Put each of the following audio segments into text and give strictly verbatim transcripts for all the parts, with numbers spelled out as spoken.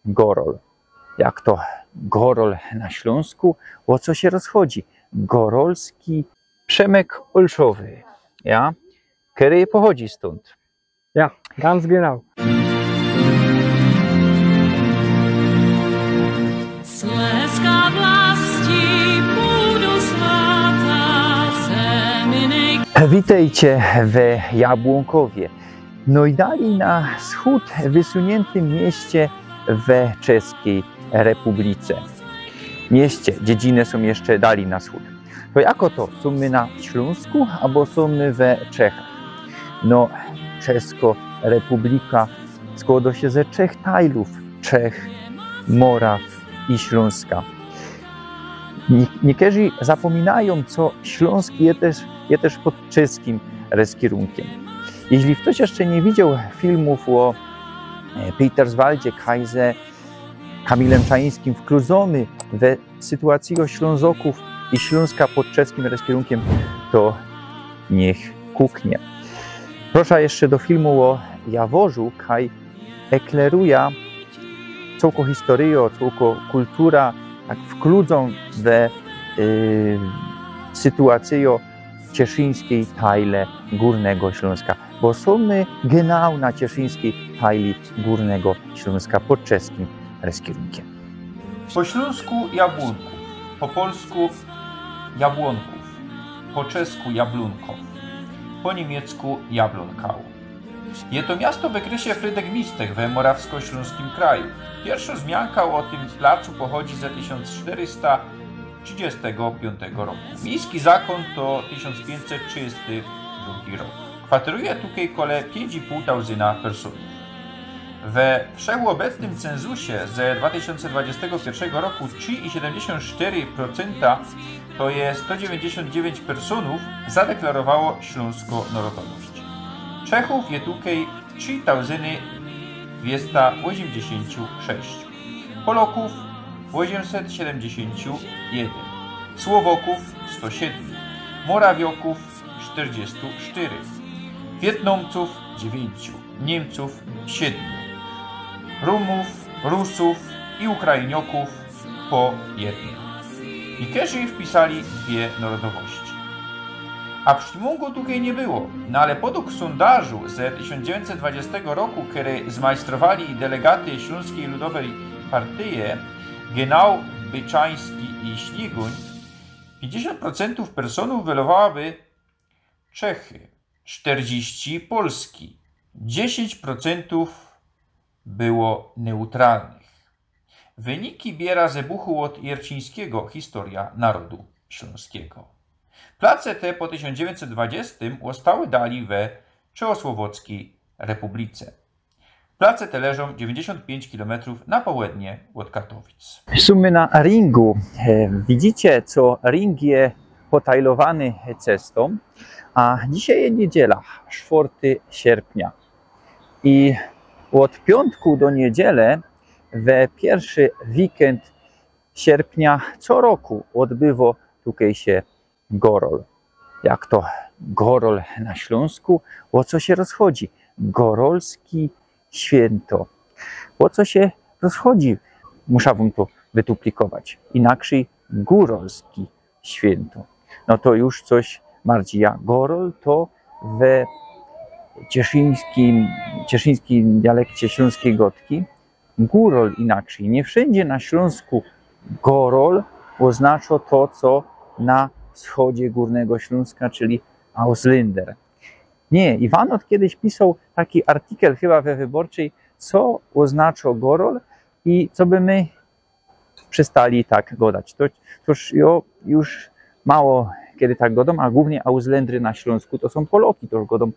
Gorol. Jak to gorol na Śląsku? O co się rozchodzi? Gorolski. Przemek Olszowy, ja, kery pochodzi stōnd. Ja, ganz genau. Witejcie we Jabłōnkowie. No i dalij na wschōd wysunyntym mieście we Czeskij Republice. Mieście, dziedziny sōm jeszcze dalij na wschōd. To jako to? Sōm my na Ślōnsku, abo sōm my we Czechach? No, Czeskŏ Republika skłŏdŏ sie ze trzech tajlōw: Czech, Moraw i Ślōnska. Nie-, niykerzy zapominajōm, co Ślōnsk je tyż, je tyż pod czeskim reskierunkym. Jeźli ftoś jeszcze niy widzioł filmōw ô, e, Peterswaldzie kaj ze Kamilym Czajińskim wkluzōny we sytuacyjŏ Ślōnzokōw i Ślōnska pod czeskim reskierunkym, to niych kuknie. Prosza jeszcze do filmu ô Jaworzu, kaj ekleruja cołkõ historyjõ, cołkõ kultura, tak wkluzōm we, y, sytuacyjõ cieszyńskij tajle Gōrnego Ślōnska, bo sōm my genau na cieszyńskij tajli Gōrnego Ślōnska pod czeskim reskierunkym. Po ślōnsku Jabłōnków, po polsku Jabłonków, po czesku Jablōnkow, po niymiecku Jablōnkau. Je to miasto we kresie Frydek-Mistech we morawsko-ślōnskim kraju. Piyrszŏ zmianka ô tym placu pochodzi ze tysiōnc sztyrysta trzidziestego piōntego roku. Miejski zakōn to tysiōnc piyńćset trzidziesti drugi rok. Kwateruje tukej kole piyńć i pōł tauzyna personōw. We wszechobecnym cenzusie ze dwa tysiōnce dwudziestego piyrszego roku trzi i siedymdziesiōnt sztyry procynta, to je sto dziewiyńćdziesiōnt dziewiyńć personōw, zadeklarowało ślōnskõ narodowosć. Czechōw je tukej trzi tauzyny dwiesta ôziymdziesiōnt sześć, Polokōw ôziymset siedymdziesiōnt jedyn, Słowokōw sto siedym, Morawiokōw sztyrdziestu sztyry, Wietnōmcōw dziewiyńciu, Niymcōw siedmiu, Rōmōw, Rusōw i Ukrainiokōw po jednym. Niykerzy wpisali dwie narodowości. A przecież mōngu tukej niy było. No ale podug sōndażu ze tysiōnc dziewiyńćset dwudziestego roku, kery zmajstrowali delegaty Ślōnskij Ludowyj Partyje, genau Byczański i Śnigōń, piyńćdziesiōnt procyntōw personōw welowało by Czechy, sztyrdzieści Polski, dziesiyńć procyntōw było niyutralnych. Wyniki biera ze buchu ôd Jercińskigo Historia Narodu Ślōnskigo. Place te po tysiōnc dziewiyńćset dwudziestym ôstały dalij we Czechosłowŏckij Republice. Place te leżōm dziewiyńćdziesiōnt piyńć kilometrōw na połednie ôd Katowic. Sōm my na ringu. E, widzicie, co ring je potajlowany cestōm, a dzisiej je niydziela, sztwŏrty sierpnia. I ôd piōntku do niydziele we piyrszy weekend sierpnia co roku ôdbywŏ tukej sie Gorol. Jak to Gorol na Ślōnsku? Ô co sie rozchodzi? Gorolski świynto. Ô co sie rozchodzi? Musza wōm to wytuplikować. Inakszyj gōrolski świynto. No to już coś bardzij. A Gorol to we cieszyńskim, cieszyńskim dialekcie ślōnskij gŏdki. Gōrol inakszyj. Niy wszyndzie na Ślōnsku Gorol ôznaczŏ to, co na wschodzie Gōrnego Ślōnska, czyli Ausländer. Niy, i Wanot kejsik pisoł taki artikel chyba we Wyborczej, co ôznaczŏ Gorol i co by my przestali tak gŏdać. To, to już, jo, już mało kej tak gŏdōm, a głōwnie Ausländer na Ślōnsku to sōm Poloki, to już gŏdōm,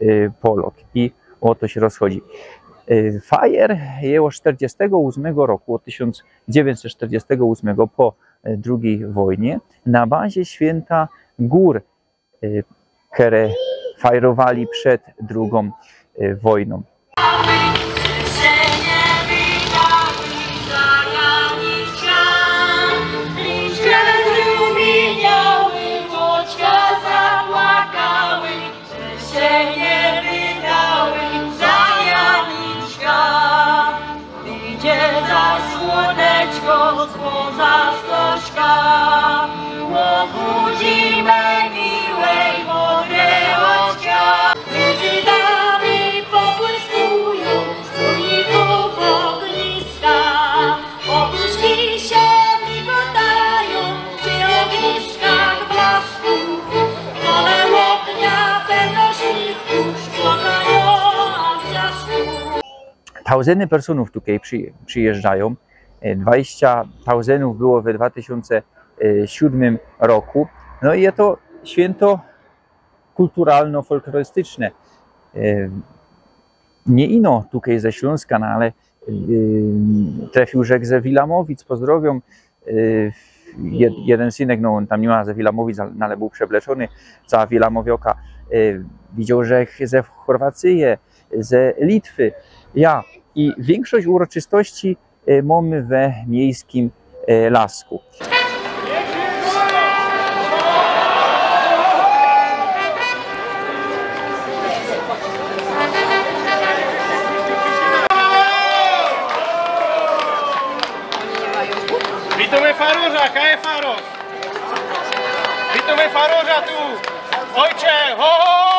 y, Polok. I ô to sie rozchodzi. Y, fajer je ôd sztyrdziestego ôsmego roku, ôd tysiōnc dziewiyńćset sztyrdziestego ôsmego po, y, drugij wojnie, na bazie świynta gōr, y, kere fajrowali przed drugōm, y, wojnōm. Za słōneczko, spoza stożka, ôbudzi me miłej modre ôczka. Midzzy nami pōbłyskujōm słōnikōw ôgniska. Ôbruszki sie migotajōm przi ôgniskach blasku. Kole ôgnia we nośniku, słōkajōm brzasku. Tauzyny personōw tukej przi-, przijeżdżajōm. E, dwadzieścia tauzynow było we dwa tysiōnce siódmym roku. No i je to świynto kulturalno-folklorystyczne. E, niy ino tukej ze Ślōnska, no ale, e, trefiōł żech ze Wilamowic, pozdrowiōm. E, jed-, jedyn synek, no ôn tam niy ma ze Wilamowic, ale, no ale bōł przebleczōny za Wilamowioka. E, widzioł żech ze Chorwacyje, ze Litwy. Ja, i wiynkszość uroczystości, e, mōmy we miejskim, e, lasku. Witōmy farŏrza, kaj je farŏrz? Witōmy farŏrza tu! Ôjcze, ho, ho, ho!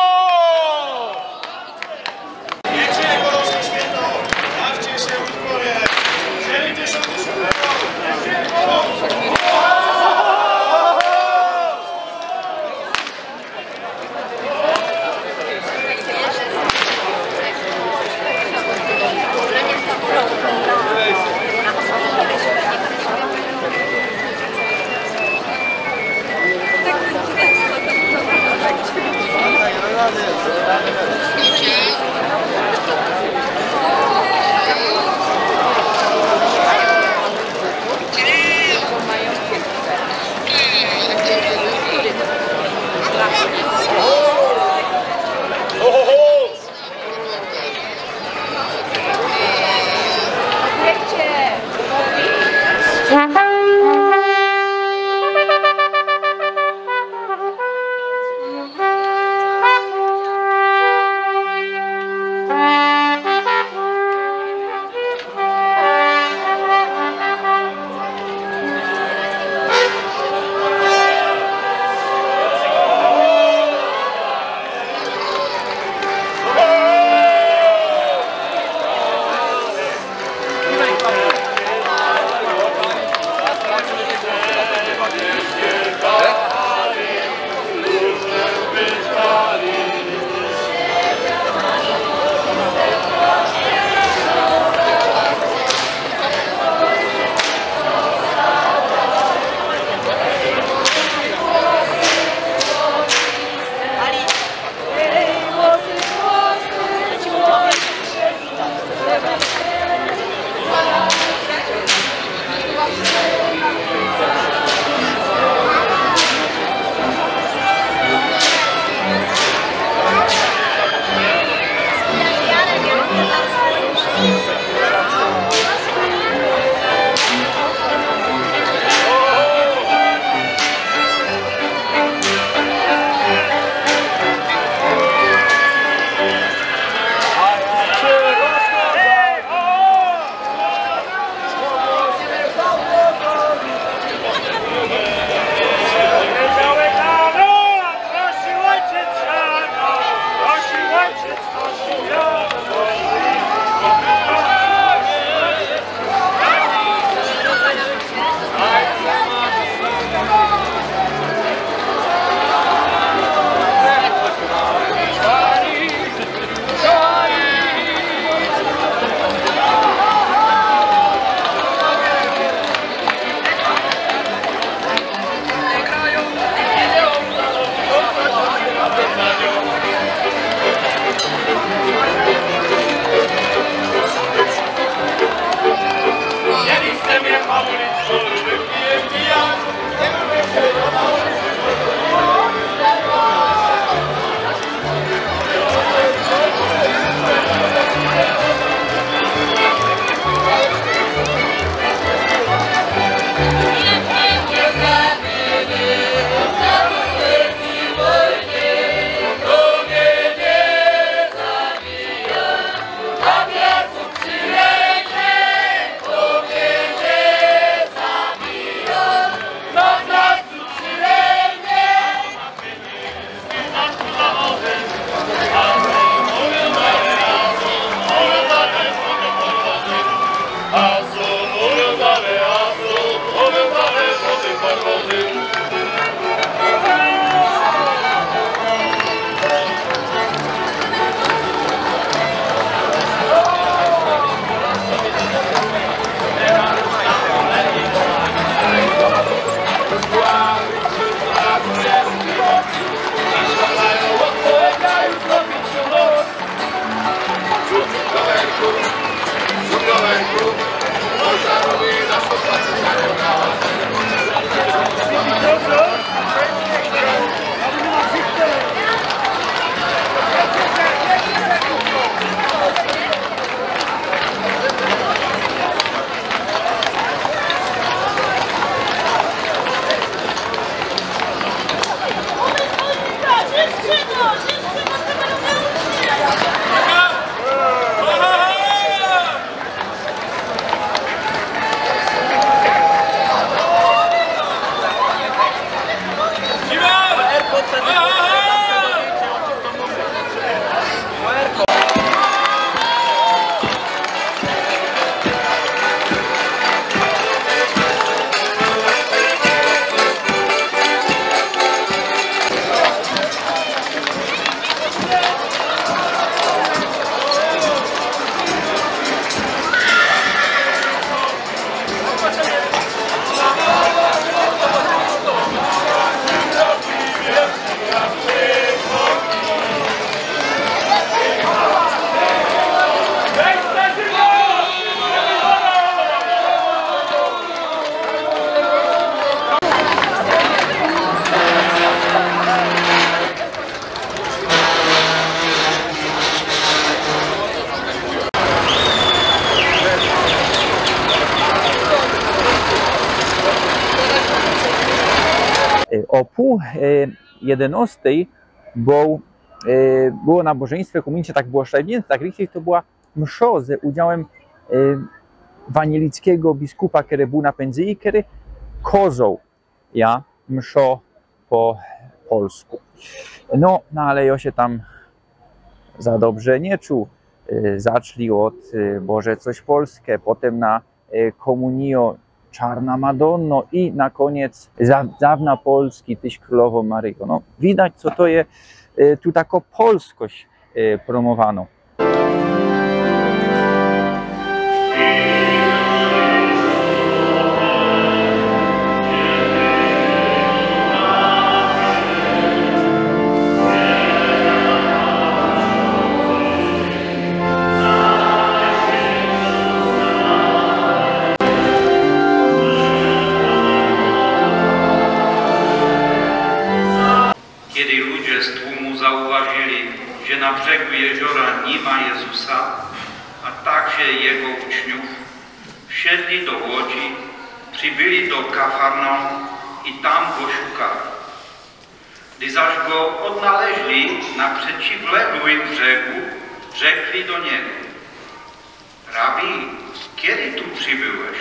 O pōł, e, jedynŏstyj bōł, e, było nabożyństwo, jak u mie sie tak było szlajbniynte, tak richtig to była msza z udziałym, e, wanielickigo biskupa, kery bōł na pynzyji, kery kozoł, ja, msza po polsku. No, no ale jŏ sie tam za dobrze niy czuł. E, zaczli ôd, e, Boże coś Polskie, potym na, e, Komunijŏ Czarna Madonno i na kōniec za-, Dawna Polski, Tyś Krōlowo Maryjo. No, widać, co to je, e, tu takŏ polskość, e, prōmowano. Kiedy ludzie z tłumu zauważyli, że na brzegu jeziora nie ma Jezusa, a także Jego uczniów, wsiedli do łodzi, przybyli do Kafarnaum i tam Go szukali. Gdy zaś Go odnaleźli na przeciwległym brzegu, rzekli do Niego: „Rabi, kiedy tu przybyłeś?”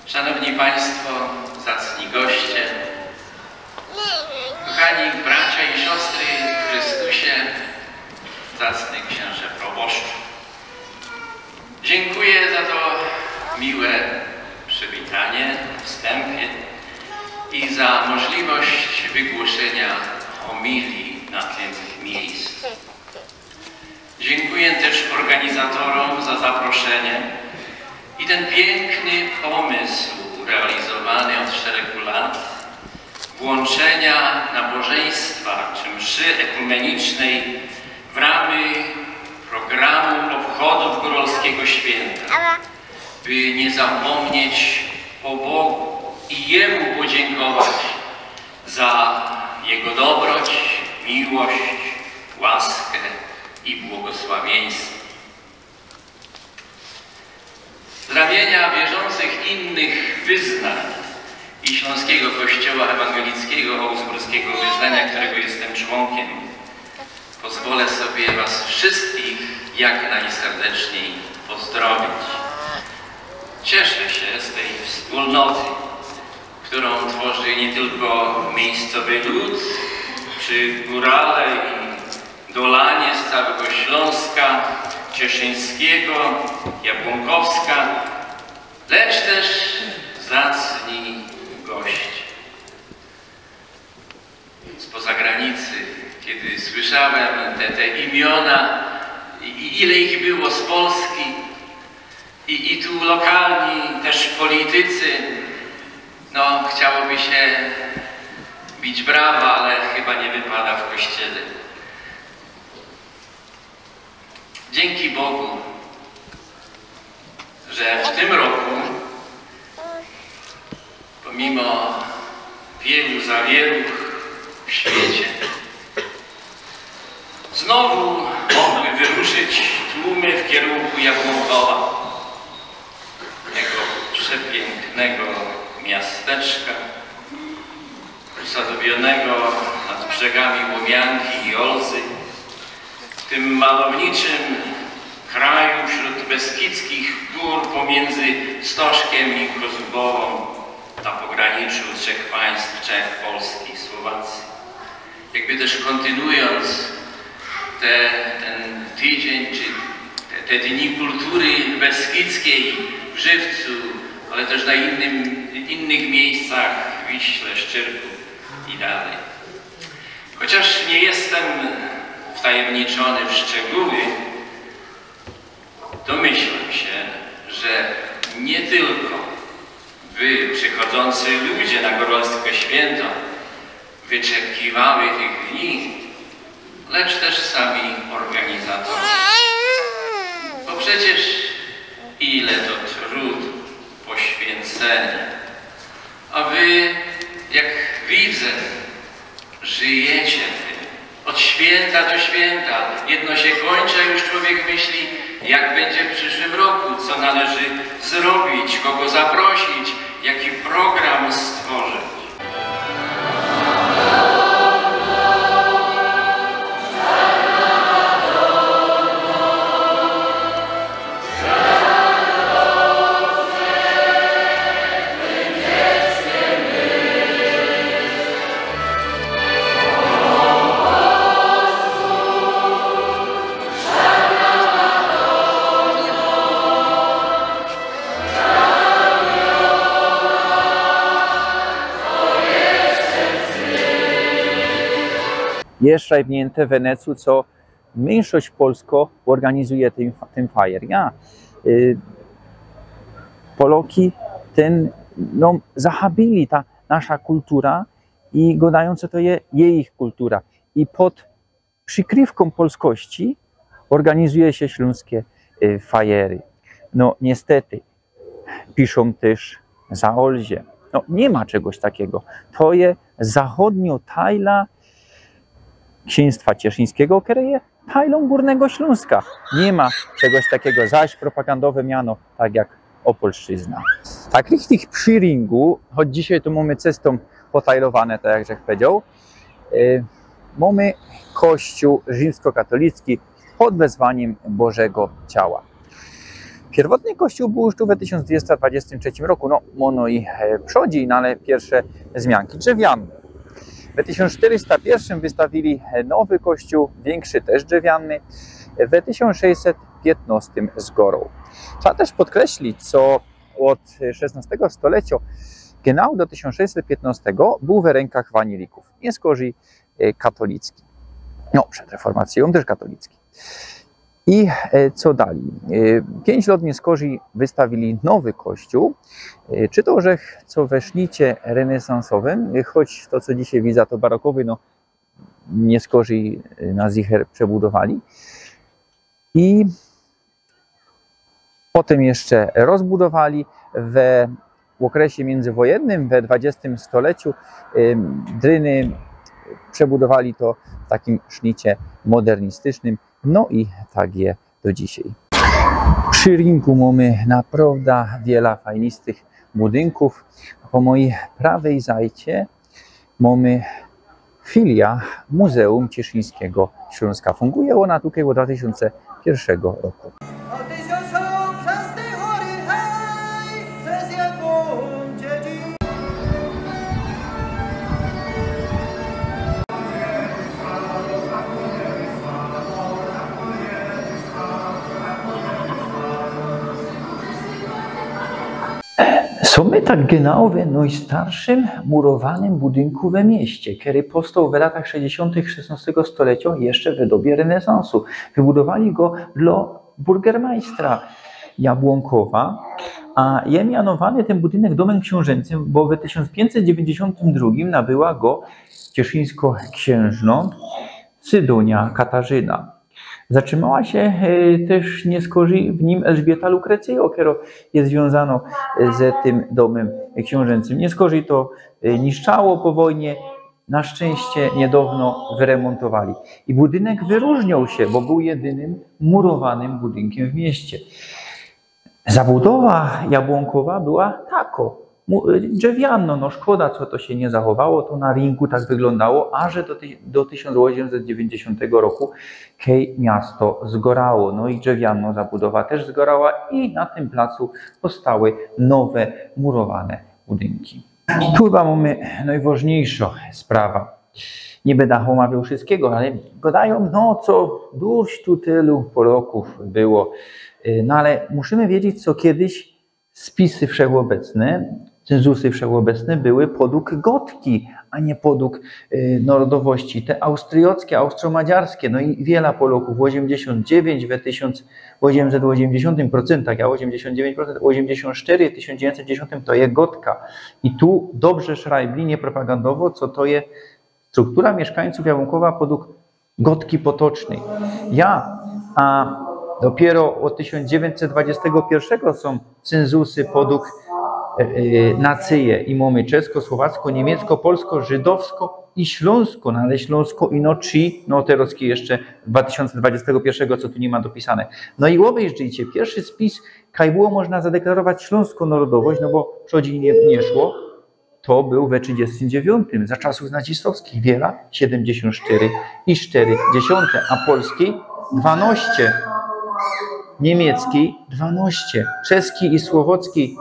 Szanowni Państwo, zacni goście, kochani bracia i siostry w Chrystusie, zacny księże proboszczu. Dziękuję za to miłe przywitanie na wstępie i za możliwość wygłoszenia homilii na tym miejscu. Dziękuję też organizatorom za zaproszenie i ten piękny pomysł realizowany od szeregu lat, włączenia nabożeństwa czy mszy ekumenicznej w ramy programu obchodów góralskiego święta, by nie zapomnieć o Bogu i Jemu podziękować za Jego dobroć, miłość, łaskę i błogosławieństwo. Z ramienia wierzących innych wyznań i Śląskiego Kościoła Ewangelickiego Augsburskiego Wyznania, którego jestem członkiem, pozwolę sobie Was wszystkich jak najserdeczniej pozdrowić. Cieszę się z tej wspólnoty, którą tworzy nie tylko miejscowy lud, czy górale i dolanie z całego Śląska, Cieszyńskiego, Jabłonkowska, lecz też zacni goście. Spoza granicy, kiedy słyszałem te, te imiona i, i ile ich było z Polski, i, i tu lokalni też politycy, no, chciałoby się bić brawa, ale chyba nie wypada w kościele. Dzięki Bogu, że w tym roku, pomimo wielu zawieruch w świecie, znowu mogły wyruszyć tłumy w kierunku Jabłonkowa, tego przepięknego miasteczka, usadowionego nad brzegami Łomianki i Olzy, w tym malowniczym kraju wśród beskidzkich gór pomiędzy Stożkiem i Kozubową, na pograniczu trzech państw, Czech, Polski i Słowacji. Jakby też kontynuując te, ten tydzień, czy te, te dni kultury beskidzkiej w Żywcu, ale też na innym, innych miejscach, w Wiśle, Szczyrku i dalej. Chociaż nie jestem wtajemniczony w szczegóły, domyślam się, że nie tylko wy, przychodzący ludzie na góralskie święto, wyczekiwały tych dni, lecz też sami organizatorzy. Bo przecież ile to trudu, poświęcenia. A wy, jak widzę, żyjecie tym. Od święta do święta. Jedno się kończy, a już człowiek myśli, jak będzie w przyszłym roku, co należy zrobić, kogo zaprosić, jaki program stworzyć. Jeszcze w Wenecji, co myńszość polsko ôrganizuje tyn, tyn fajer. Ja, y, Poloki tyn, no, zachabiyli ta nasza kultura i gŏdajōm, co to je jejich kultura. I pod przikryjkōm polskości ôrganizuje sie ślōnske, y, fajery. No, niestety, piszōm tyż za Olzie. No, niy ma czegoś takigo. To je zachodniŏ tajla Ksiynstwa Cieszyńskigo, kere je tajlōm Gōrnego Ślōnska. Niy ma czegoś takigo, zaś propagandowe miano, tak jak Ôpolszczyzna. Tak richtig przi ringu, choć dzisiej to mōmy cestōm potajlowane, tak jak żech pedział, y, mōmy kościōł rzimskokatolicki pod wezwaniym Bożego Ciała. Piyrwotny kościōł bōł już tu we tysiōnc dwiesta dwadziestym trzecim roku, no, mōno i, e, przodzi, no ale piyrsze zmianki drzewiane. We tysiōnc sztyrysta piyrszym wystawiyli, e, nowy kościōł, wiynkszy, tyż drzewiany. We tysiōnc sześćset piętnostym zgorōł. Trzeba tyż podkreślić, co ôd szesnostego stoleciŏ, genau do tysiōnc sześćset piętnostego bōł we rynkach anielików, niy skorzij, e, katolicki. No, przed reformacyjōm tyż katolicki. I, e, co dalij? E, piyńć lŏt niy skorzij wystawiyli nowy kościōł. E, czy to, że co we sznicie renesansowym, e, choć to, co dzisiej widza, to barokowy, no, niy skorzij, e, na zicher przebudowali. I potym jeszcze rozbudowali we ôkresie miyndzywojennym, we dwadziestym stoleciu, ym, dryny przebudowali to w takim sznicie modernistyjnym. No i tak je do dzisiej. Przi rinku mōmy naprŏwdã wiela fajnistych budynkōw. Po mojij prawej zajcie mōmy filia Muzeum Cieszyńskigo Ślōnska. Funguje ôna tukej ôd dwa tysiōnce piyrszego roku. Sōmy tak genau we nojstarszym murowanym budynku we mieście, kery powstoł we latach sześćdziesiōntych szesnostego stolecio, jeszcze we dobie renesansu. Wybudowali go dlŏ burgermajstra Jabłōnkowa, a je mianowany tyn budynek domym ksiōnżęcym, bo we tysiōnc piyńćset dziewiyńćdziesiōntym drugim nabyła go cieszyńsko ksiōnżnŏ Sydōnia Katarzyna. Zatrzimała sie, e, tyż niy skorzij w nim Elżbieta Lukrecyjo, kero je zwiōnzano, e, ze tym domym ksiōnżęcym. Niy skorzij to, e, niszczało po wojnie, na szczynście niydŏwno wyremontowali. I budynek wyrożnioł sie, bo bōł jedynym murowanym budynkiym w mieście. Zabudowa Jabłōnkowa była tako, mu-, drzewiano, no szkoda, co to sie niy zachowało, to na rinku tak wyglōndało, aże do ty-, do tysiōnc ôziymset dziewiyńćdziesiōntego roku, kej miasto zgorało. No i drzewiano zabudowa tyż zgorała i na tym placu powstały nowe, murowane budynki. Tu chyba mōmy nojważniyjszŏ sprawa. Niy bydã ômawiŏł wszyskigo, ale gŏdajōm, no co, dość tu tylu Polŏkōw było. Y, no ale musimy wiedzieć, co kejś spisy wszechobecne, cynsysy wszechobecne były podug gŏdki, a niy podug, y, nŏrodowości. Te austryjŏckie, austromadziarskie, no i wiela Polŏkōw, ôziymdziesiōnt dziewiyńć, we tysiōnc ôziymset ôziymdziesiōntym procentach, ja ôziymdziesiōnt dziewiyńć procent, ôziymdziesiōnt sztyry, tysiōnc dziewiyńćset dziesiōntym to je gŏdka. I tu dobrze szrajbli, niy propagandowo, co to je struktura miyszkańcōw Jabłōnkowa podug gŏdki potocznyj. Ja, a dopiyro ôd tysiōnc dziewiyńćset dwadziestego piyrszego sōm cynsysy podug, e, e, nacyje i mōmy czesko, słowacko, niymiecko, polsko, żydowsko i ślōnsko, no ale ślōnsko ino trzi, no terŏz jeszcze dwa tysiōnce dwadziestego piyrszego, co tu niy ma dopisane. No i ôbejrzyjcie, piyrszy spis, kaj było można zadeklarować ślōnskõ nŏrodowość, no bo przodzi niy, niy szło, to bōł we trzidziestym dziewiōntym, za czasōw nacistowskich, wiela, siedymdziesiōnt sztyry i sztyry dziesiōnte, a polski dwanŏście, niymiecki dwanŏście, czeski i słowacki,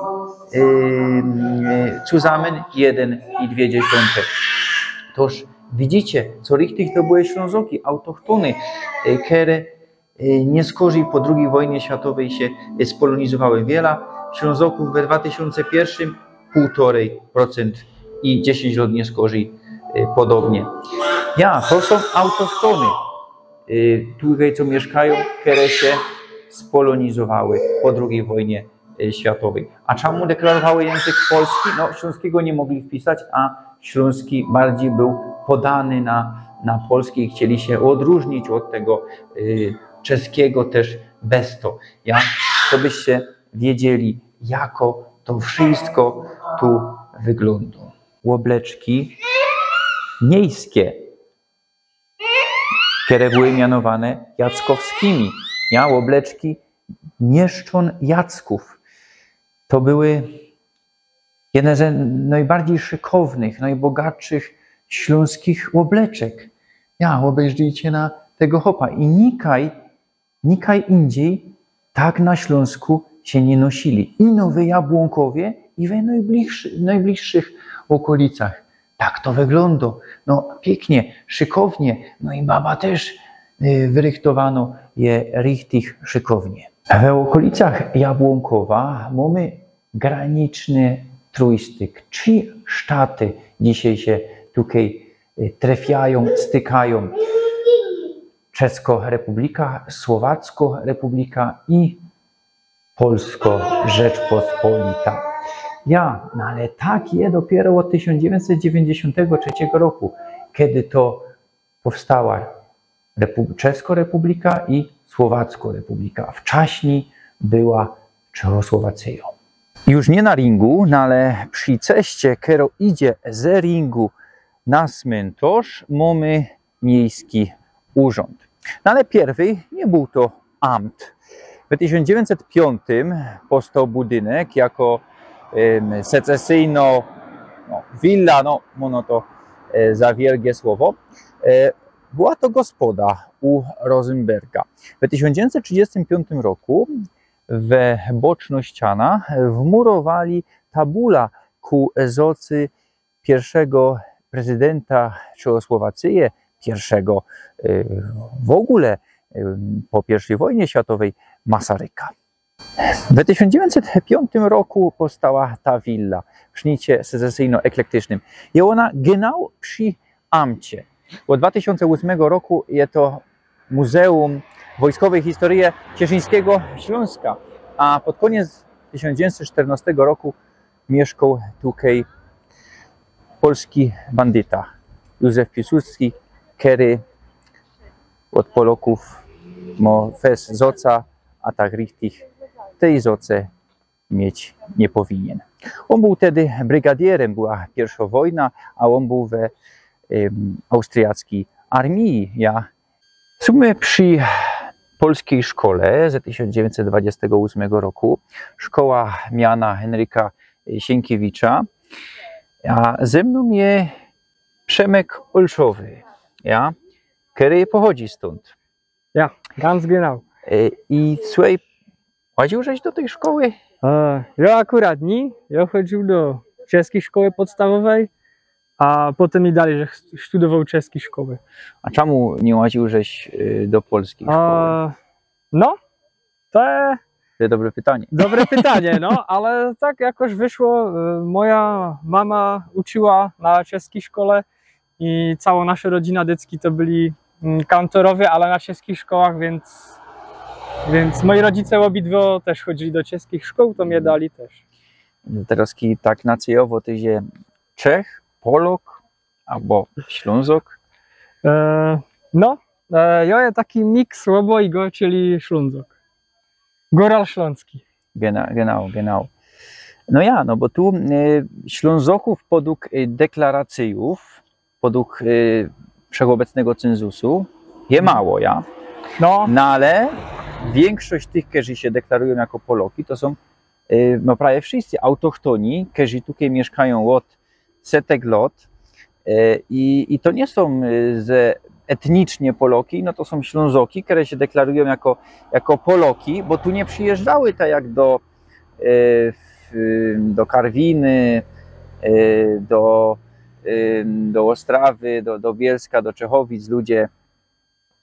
yy, yy, zusammen jedyn i dwie dziesiōnte. Toż widzicie, co richtig to były Ślōnzoki, autochtōny, yy, kere Y, niy skorzij po drugij wojnie światowyj sie, y, spolōnizowały. Wiela Ślōnzokōw we dwa tysiōnce piyrszym, pōłtorej procent i dziesiyńć lŏt niy skorzij, y, podobnie. Ja, to sōm autochtōny, y, tukej, co miyszkajōm, kere sie spolōnizowały po drugij wojnie, y, światowyj. A czymu deklarowały jynzyk polski? No, ślōnskigo niy mogli wpisać, a ślōnski bardzij bōł podany na, na polski i chcieli sie ôdrōżnić ôd tego, y, czeskigo tyż bez to. Ja, żebyście wiedzieli, jako to wszysko tu wyglōndŏ. Ôbleczki miejske, kere były mianowane jackowskimi. Ja, ôbleczki mieszczōn Jackōw. To były jedne ze nojbardzij szykownych, nojbogatszych ślōnskich ôbleczek. Ja, ôbejrzyjcie na tego chopa. I nikaj, nikaj indzij tak na Ślōnsku sie niy nosili. Ino we Jabłōnkowie i we nojbliższy-, nojbliższych ôkolicach. Tak to wyglōndŏ. No, piyknie, szykownie. No i baba tyż, y, wyrychtowano je richtig szykownie. We ôkolicach Jabłōnkowa mōmy graniczny trōjstyk. Trzi sztaty dzisiej sie tukej, y, trefiajōm, stykajōm. Czeskŏ Republika, Słowacko Republika i Polsko Rzeczpospolita. Ja, no ale tak je dopiyro ôd tysiōnc dziewiyńćset dziewiyńćdziesiōntego trzeciego roku, kej to powstała Repu-, Czeskŏ Republika i Słowacko Republika. Wczaśnij była Czechosłowacyjŏ. Już niy na ringu, no ale przi ceście, kero idzie ze ringu na smyntŏrz, mōmy miejski urząd. No ale piyrwyj niy bōł to amt. We tysiōnc dziewiyńćset piōntym powstoł budynek jako, em, secesyjnŏ, no, willa, no, mōno to, e, za wielkie słowo. E, była to gospoda u Rosenberga. We tysiōnc dziewiyńćset trzidziestym piōntym roku we boczno ściana wmurowali tabula ku zocy piyrszego prezydenta Czechosłowacyje, piyrszego, y, w ôgōle, y, po piyrwszej wojnie światowyj, Masaryka. We tysiōnc dziewiyńćset piōntym roku powstała ta willa w sznicie secesyjno-eklektycznym. I ôna genau przi amcie. Ôd dwa tysiōnce ôsmego roku je to Muzeum Wojskowyj Historyje Cieszyńskigo Ślōnska, a pod kōniec tysiōnc dziewiyńćset sztyrnŏstego roku miyszkoł tukej polski bandyta Józef Piłsudski, kery ôd Polŏkōw mo fest zoca, a tak richtig tyj zoce mieć niy powinien. Ôn bōł tedy brygadierym, była piyrwszŏ wojna, a ôn bōł we, em, austriackiej armii. Ja Sōm my przi polskij szkole ze tysiōnc dziewiyńćset dwudziestego ôsmego roku, szkoła miana Henryka Sienkiewicza, a ze mnōm je Przemek Olszowy, ja, kery pochodzi stōnd. Ja, ganz genau. E, i słuchej, chodziōł żeś do tyj szkoły? E, jo akurat niy. Jo chodziōł do czeskiej szkoły podstawowej, a potym i dalij żech sztudowōł czeski szkoły. A czymu niy chodziōł żeś, y, do polskij szkoły? E, no, to je dobre pytanie. Dobre pytanie, no, ale tak jakoś wyszło. E, moja mama uczyła na czeski szkole i całŏ nasza rodzina, dziecki to byli, mm, kantorowie, ale na czeskich szkołach, więc, więc moi rodzice obydwo też chodzili do czeskich szkół, to mie dali też. Terŏz ki-, tak na cyjowŏ, ty sie Czech, Polŏk abo Ślōnzok? E, no, e, jo je taki miks ôbojgo, czyli Ślōnzok. Góral ślōnski. Gena-, genau, genau. No ja, no bo tu, e, Ślōnzokōw podug, e, deklaracyjōw, podug, e, wszechobecnego cynzusu je mało, ja? No. No ale wiynkszość tych, kerzy sie deklarujōm jako Polŏki, to sōm, e, no prawie wszyscy autochtōni, kerzy tukej miyszkajōm ôd setek lŏt. E, i, i to niy sōm, e, ze etnicznie Polŏki, no to sōm Ślōnzoki, kere sie deklarujōm jako, jako Polŏki, bo tu niy przijyżdżały tak jak do, e, w, do Karwiny, e, do, e, do Ôstrawy, do, do Bielska, do Czechowic ludzie,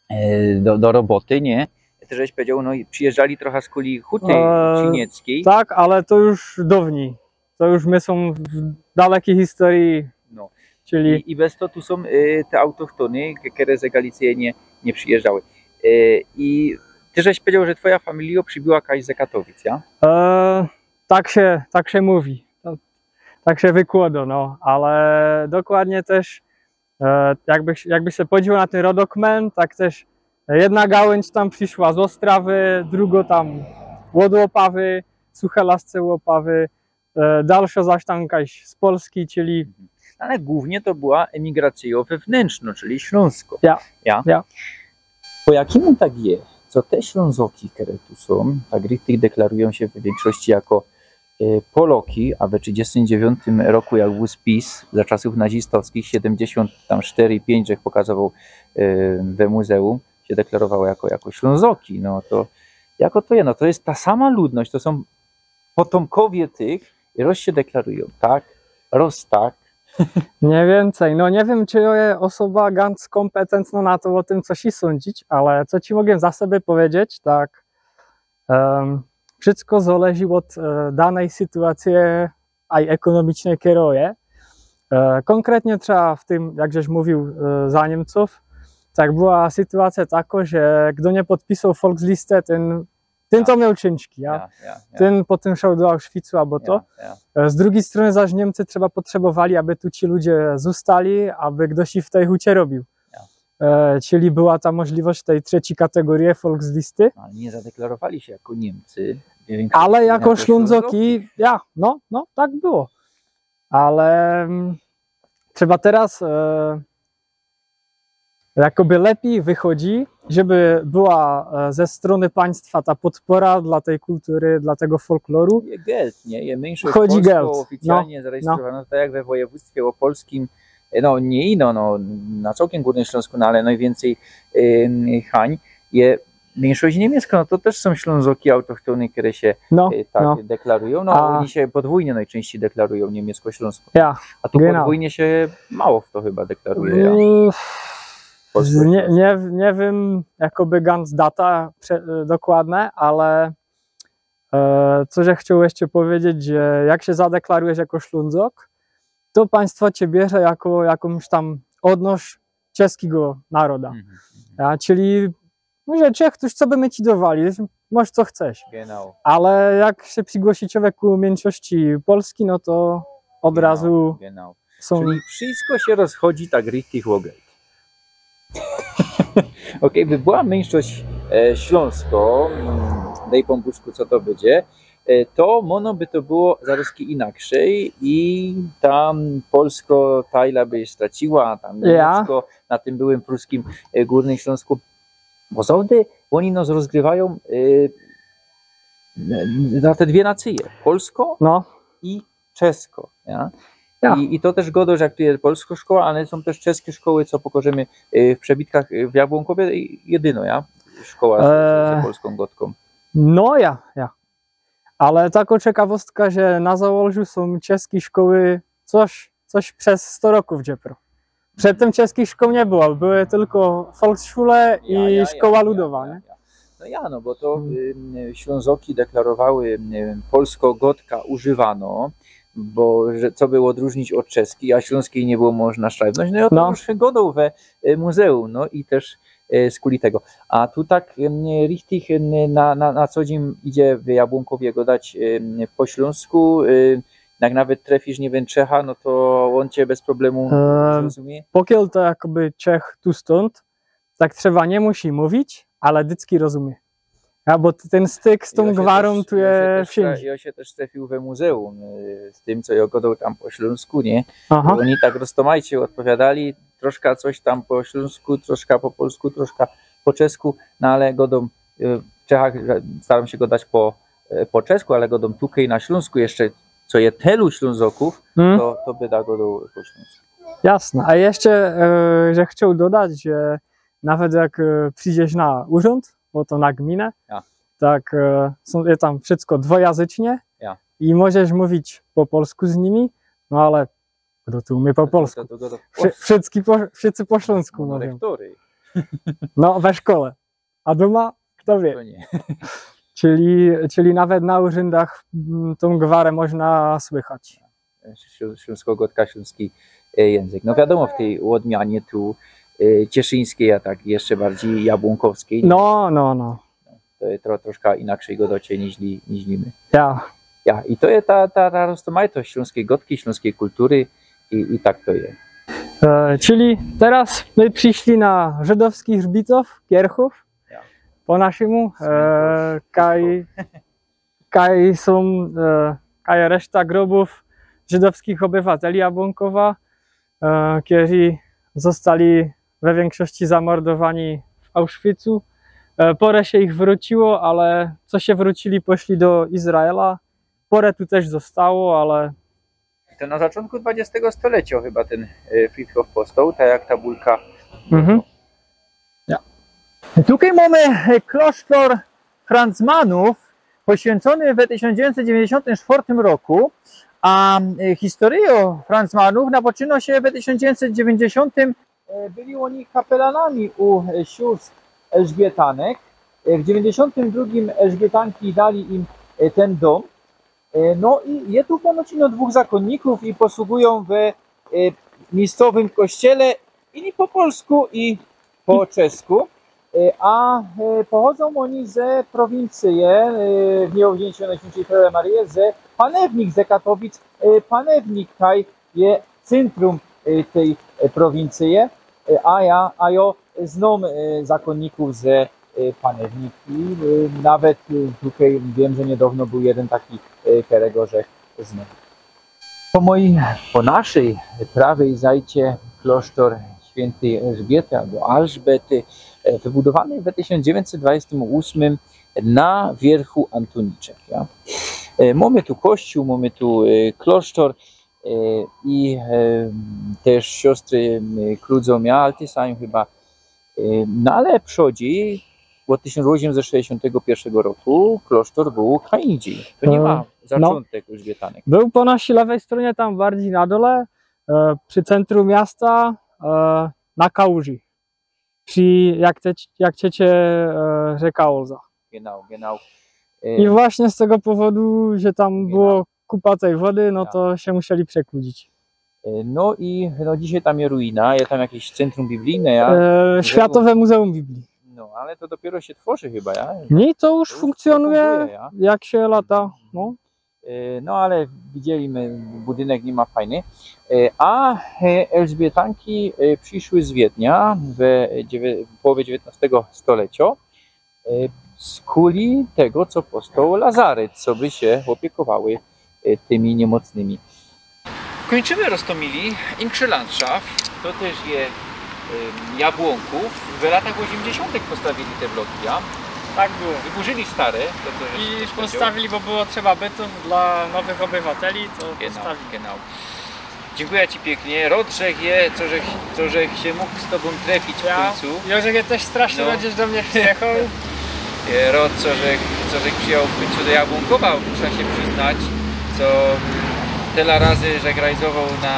e, do, do roboty, niy? Ty żeś pedzioł, no i przijyżdżali trocha z kuli huty, e, sinieckiej. Tak, ale to już downij. To już my sōm w dalekij historyji. No. Czyli I, i bez to tu sōm y, te autochtōny, ke- kere ze Galicyje niy, niy przijyżdżały. Y, I ty żeś pedział, że twoja familijo przibyła kaś ze Katowic, ja? E, tak się, tak się mówi. To, tak się wykłado, no, ale dokładnie też e, jakby, jakby się podzielił na ten rodokmen, tak też jedna gałęź tam przyszła z Ostrawy, drugą tam od Łopawy, Suchelasce Łopawy, e, dalsza zaś tam jakaś z Polski, czyli Ale głównie to była emigracyjo wewnętrzno, czyli Śląsko. Ja. ja? Ja. Po jakimu tak je, co te Ślązoki, kere tu sōm, tak richtig deklarujōm sie w wiynkszości jako e, Poloki, a we trzidziestym dziewiōntym roku, jak bōł spis za czasōw nazistowskich, siedymdziesiōnt tam sztery i piyńć, jak pokazowoł e, we muzeum, sie deklarowało jako, jako Ślązoki, no to jako to je, no to je ta sama ludność, to sōm potōmkowie tych i roz sie deklarujōm tak, roz tak. Mniyj wiyncyj. No niy wiym, czy je ôsoba ganc kōmpetyncnŏ na to ô tym coś sōndzić, ale co ci mogã za siebie pedzieć, tak em, wszysko zŏleży ôd e, danej sytuacyje, a i ekōnomicznyj kieroje. E, kōnkretnie trzeba w tym, jak żeś mówił, e, za Niymcōw, tak była sytuacyjŏ takŏ, że kto niy podpisoł Volksliste, tyn, tyn to mioł ciynżki, ja? Ja, ja, ja. Tyn potym szoł do Auschwitzu abo to. Ja, ja. E, Z drugij strōny zaś Niymcy trzeba potrzebowali, aby tu ci ludzie zōstali, aby ftoś w tyj hucie robiōł. Ja. E, czyli była ta możliwość tyj trzecij kategoryje, Volksliste. No, ale niy zadeklarowali sie jako Niymcy. Ale jako Ślōnzoki, ja, no, no, tak było. Ale mm, trzeba teroz e, jakoby lepij wychodzi, żeby była e, ze strōny państwa ta podpora dlŏ tyj kultury, dlŏ tego folkloru. Je geld, niy? Je myńszość Chodzi polsko geld, no, ôficjalnie zarejstrowano, tak jak we wojewōdztwie ôpolskim, e, no niy ino, no, na cołkym Gōrnym Ślōnsku, no ale nojwiyncyj e, hań je myńszość niymieckŏ, no to tyż sōm Ślōnzoki autochtōny, kere sie No, e, tak no. deklarujōm, no A. Ôni sie podwōjnie nojczynścij deklarujōm niymieckŏ-ślōnsko. Ja, A tu Genau. podwōjnie sie mało fto chyba deklaruje. Ja. mm, Polsko- nie, nie, niy wiym jakoby ganc data prze- e, dokładne, ale e, co żech chcioł jeszcze pedzieć, że jak sie zadeklarujesz jako Ślōnzok, to państwo cie bierze jako jakōjś tam ôdnoś czeskigo naroda. Mhm. Ja, czyli może Czech, to już co by my ci dowali, możesz co chcesz. Genau. Ale jak sie przigłosi człowiek ku myńszości Polski, no to ôd razu Genau. sōm... Czyli wszystko sie rozchodzi tak richtig ô geld. Okej, by była myńszość e, Ślōnsko, mm, dej Pōnbōczku, co to bydzie, e, to mono by to było zarozki inaczyj i tam Polsko tajla by straciła, a tam Ja. Niymieckŏ na tym byłym pruskim e, Gōrnym Ślōnsku. Bo zŏwdy ôni nos rozgrywajōm e, na te dwie nacyje. Polsko No, i Czesko. Ja? Ja. I, I to tyż godo, że jak tu je polsko szkoła, ale sōm tyż czeskie szkoły, co pokożymy e, w przebitkach e, w Jabłōnkowie, e, jedyno, ja? Szkoła z, Eee. z polskōm godkōm. No ja, ja. Ale takŏ ciekawostka, że na Zaolżu sōm czeskie szkoły coś, coś bez sto rokōw, gdzie pro. Przedtym czeskich szkoł niy było, były tylko Volksschule i Ja, ja, ja, szkoła ja, ludowa, ja, nie? Ja. No ja, no bo to ym, Ślōnzoki deklarowały ym, polsko godka używano, bo że, co było odrōżnić ôd czeski, a ślōnskij niy było można szajbnōńć. No i ô tym No. już godoł we y, muzeum, no i tyż y, skuli tego. A tu tak ym, richtig ym, na, na, na co dziyń idzie w Jabłōnkowie godać ym, po ślōnsku, y, jak nawet trefisz, niy wiym, Czecha, no to ôn cie bez problemu Eee, zrozumie. Pokiel to jakoby Czech tu stōnd, tak trzeba niy musi mówić, ale dycki rozumie. Ja, bo t- tyn styk z tōm Jŏ sie gwarōm tyż- tu jŏ sie je tyż wszyndzie. tre- Jŏ sie tyż trefiōł we muzeum y, z tym, co jŏ godoł tam po ślōnsku, nie? Aha. Ôni tak roztōmajcie ôdpowiadali, troszka coś tam po ślōnsku, troszka po polsku, troszka po czesku, no ale godōm y, w Czechach, że starōm sie godać po, y, po czesku, ale godōm tukej na Ślōnsku jeszcze, co je tylu Ślōnzokōw, Mm, to, to byda godoł po ślōnsku. Jasne. A jeszcze, e, że chcioł dodać, że nawet jak e, przidziesz na urząd, bo to na gminã, Ja. tak e, sōm, je tam wszystko dwojazycznie Ja. i możesz mówić po polsku z nimi, no ale kto tu umie po polsku? To, to godoł Wszy- wszyscy, po, wszyscy po ślōnsku no, mówiōm. Rektory. No, we szkole. A dōma? Kto wiy. To niy. Czyli, czyli nawet na urzōndach mm, tōm gwarã można słychać. Ślō- Ślōnsko godka, ślōnski e, jynzyk. No wiadōmo, w tyj ôdmianie tu, e, cieszyńskij, a tak jeszcze bardzij jabłōnkowskij. No, no, no. To je tro-, troszka inaczyj gŏdŏcie niźli, niźli my. Ja. Ja, i to je ta, ta, ta roztōmajtość ślōnskij gŏdki, ślōnskij kultury i, i tak to je. E, czyli teraz my przyszli na żydowskich Rzbicōw, Kierchōw, ja, po naszymu, e, kaj, kaj sōm, e, kaj reszta grobōw żydowskich ôbywateli Jabłōnkowa, e, kerzy ôstali we wiynkszości zamordowani w Auschwitzu. E, pŏrã sie ich wrōciło, ale co sie wrōcili, poszli do Izraela. Pŏrã tu tyż ôstało, ale... To na zaczōntku dwudziestego stolecjo chyba tyn, e, Friedhof powstoł, tak jak ta bulka. Mhm. Ja. Tukej mōmy, e, klosztor Franzmanōw, poświynczōny we tysiōnc dziewiyńćset dziewiyńćdziesiōntym sztwŏrtym roku, a, e, historyjŏ Franzmanōw napoczynŏ sie we tysiōnc dziewiyńćdziesiōntym. E, byli ôni kapelanami u, e, siōstr Elżbietanek. E, w dziewiyńćdziesiōntym drugim Elżbietanki dali im, e, tyn dōm. E, no i je tu ponoć ino dwōch zakōnnikōw i posługujōm we, e, miejscowym kościele i po polsku, i po czesku. E, a, e, pochodzōm ôni ze prowincyje, e, w miłowzińciu Nojświynczyjszej Maryje, ze Panewnik, ze Katowic, e, Panewnik, kaj je cyntrum, e, tyj, e, prowincyje, e, a jŏ, a jŏ znōm, e, zakōnnikōw ze, e, Panewnik i, e, nawet, e, tukej wiym, że niydŏwno bōł jedyn taki, e, keregoż żech znōm. Po mojij, po naszyj prawyj zajcie klosztor świyntyj Elżbiety abo Alżbety, e, wybudowany we tysiōnc dziewiyńćset dwudziestym ôsmym na wiyrchu Antōniczek, ja? E, mōmy tu kościōł, mōmy tu, e, klosztor, e, i, e, tyż siostry, e, kludzōm, ja, ale ty sam chyba, e, no ale przodzi, ôd tysiōnc ôziemset sześćdziesiōntego piyrszego roku klosztor bōł kaj indzij. To niy ma, e, no, zaczōntek Elżbietanek. Bōł po naszyj lewyj strōnie, tam bardzij na dole, e, przi cyntrum miasta, e, na kałuży. Przi, jak te, jak ciecze, e, rzeka Ôlza. Genau, genau. E, i właśnie z tego powodu, że tam, genau, było kupa tyj wody, no, ja, to sie musieli przekłudzić. E, no i, no, dzisiej tam je ruina, je tam jakeś centrum biblijne, ja? E, Światowe Muzeum Biblii. No, ale to dopiero sie tworzy chyba, ja? Niy, to już, to już funkcjonuje, funkcjonuje, ja? Jak sie lata, no. E, no, ale widzieli my, budynek niy ma fajny. E, a, e, Elżbietanki, e, prziszły z Wiednia we dziewię-, w połowie dziewiyntnŏstego stolecjo. E, skuli tego, co powstoł lazaret, co by sie ôpiekowały, e, tymi niymocnymi. Kōńczymy, roztōmili, inkszy landszaft, to tyż je, em, Jabłonkōw. We latach ôziymdziesiōntych postawili te bloki, ja? Tak było. Wyburzyli stare, to co żeś powiedzioł. I postawili, bo było trzeba bytōn dlŏ nowych ôbywateli, to... Genau, postawili. Genau. Dziynkuja ci piyknie. Rŏd żech je, co żech, co żech sie mōg z tobōm trefić w kōńcu. Ja, żech je tyż strasznie, no, rŏd, żeś do mie przijechoł. E, rŏd, co żech, co żech przijechoł w kōńcu do Jabłōnkowa, muszã sie prziznać, co, mm, tela razy żech rajzowoł na,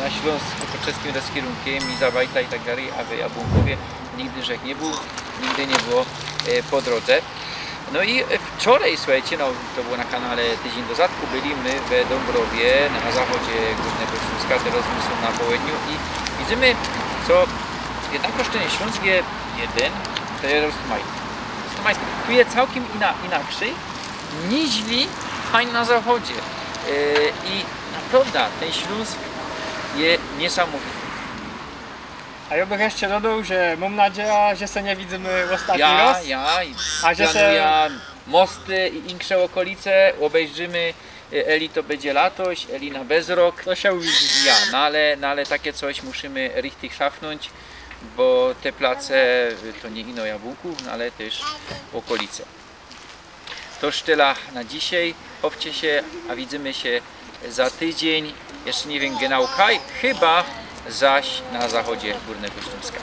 na Ślōnsk pod czeskim rozkierunkym i Zabajta i tak dalij, a w Jabłōnkowie nigdy żech niy bōł, nigdy niy było, e, po drodze. No i wczorej, suchejcie, no, to było na kanale Tydziyń do Zadku, byli my we Dōmbrowie, na zachodzie Gōrnego Ślōnska, teroz my sōm na połedniu i widzymy, co jednakoż tyn Ślōnsk je jedyn, to je roztōmajty. Roztōmajty. Tu je cołkiym ina-, inaczyj niźli fajnie na zachodzie. E, i naprŏwdã tyn Ślōnsk je niysamowity. A jŏ bych jeszcze dodoł, że mōm nadzieja, że se niy widzymy ôstatni rŏz. Ja, ja, i a że se planujã mosty i insze ôkolice, ôbejrzymy, e, eli to bydzie latoś, eli na bezrok. To sie uwidzi. Ja, no ale, no ale take coś musimy richtig szafnōńć, bo te place, e, to niy ino Jabłōnkōw, no ale tyż ôkolice. To już tela na dzisiej. Chowcie sie, a widzymy sie za tydziyń. Jeszcze niy wiym, genau kaj, chyba zaś na zachodzie Gōrnego Ślōnska.